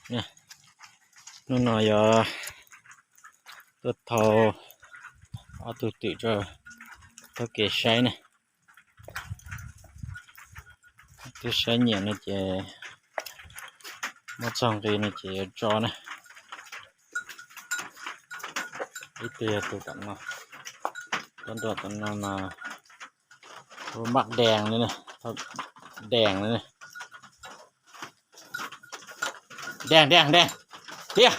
Hnub no yog tuaj thau ob tug twm rau thaub kev saib na. Twb saib nyiam no ces muab txog nqi no ces yuav tso na. Ib tug yog tus tom no, tom no mas hu maj dees li, dees li. Dees, dees, dees. Liaj,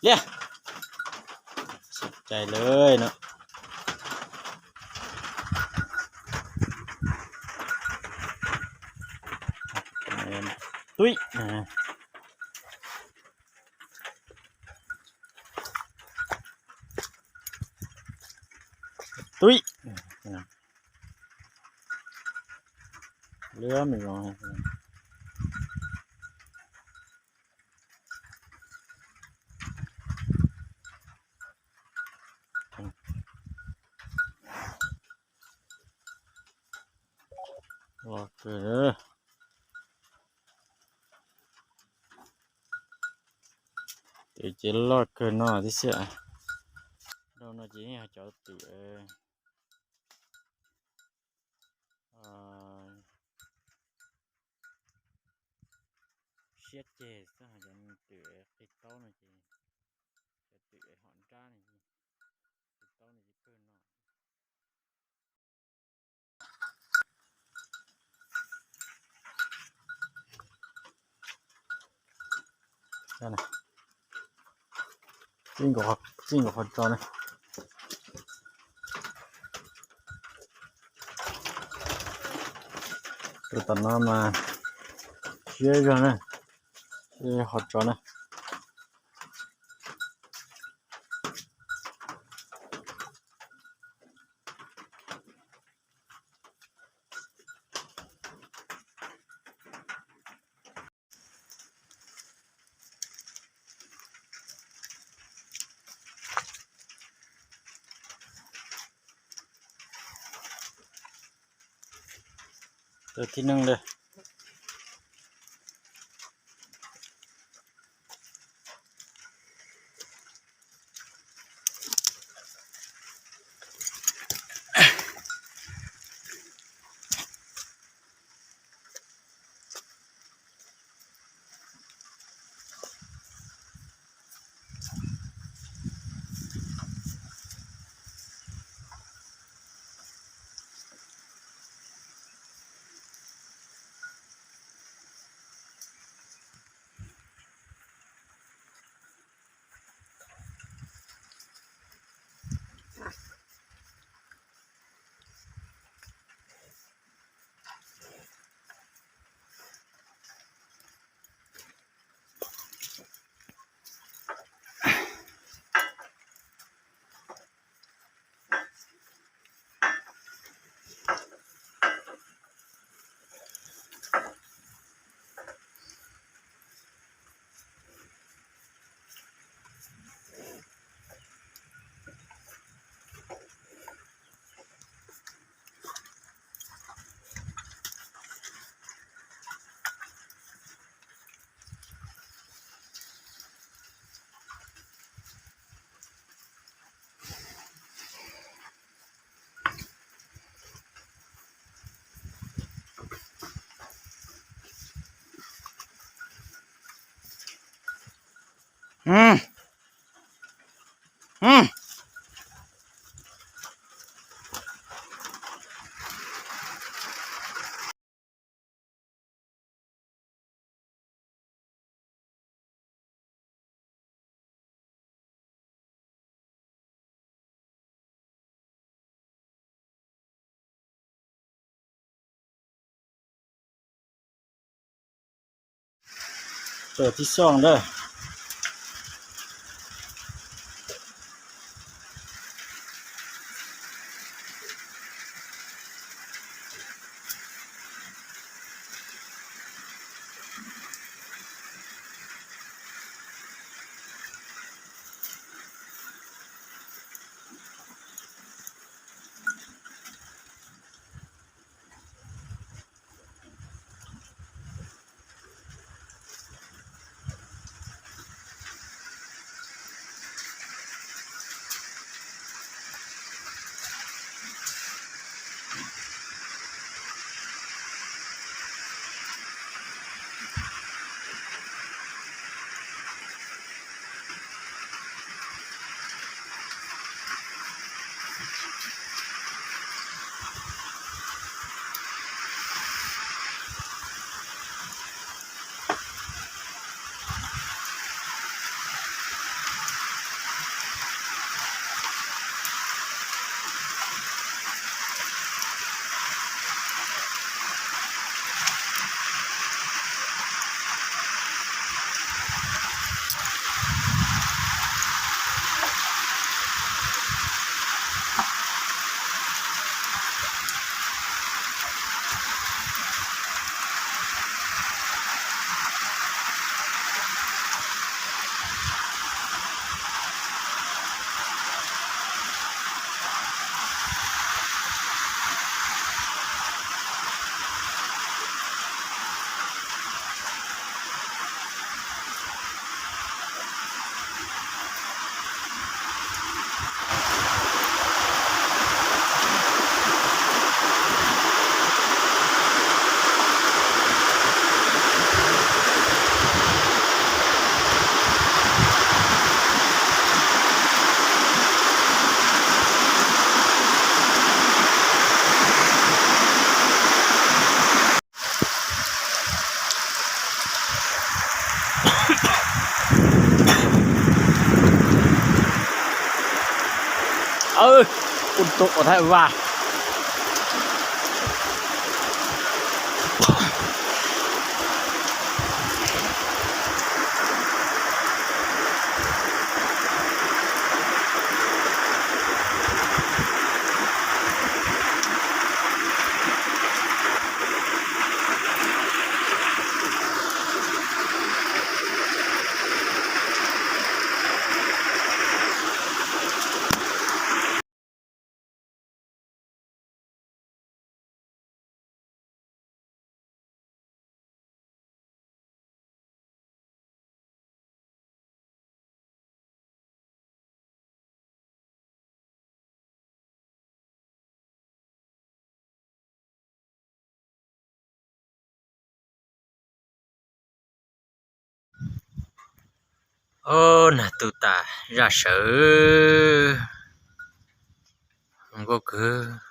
liaj. Txhaum cai lawm no. Tub. Tub. Lwm me zoo. Loj kawg. Twm ces loj kawg no tib si. Dhau no ces yeej yog cov twm siab ceg xwb, cov twm qig taub no ces, cov twm hom nrab no, qig taub no ces kawg no. Txij nkaus qhov tso na. Tus tom no mas siab zog na, qhov tso na. Tus thib neeg li. Tus thib xooj ntag. Ua tus ua thaj vaj. Ob, nag tu tas zaj sawv nkauj kawg.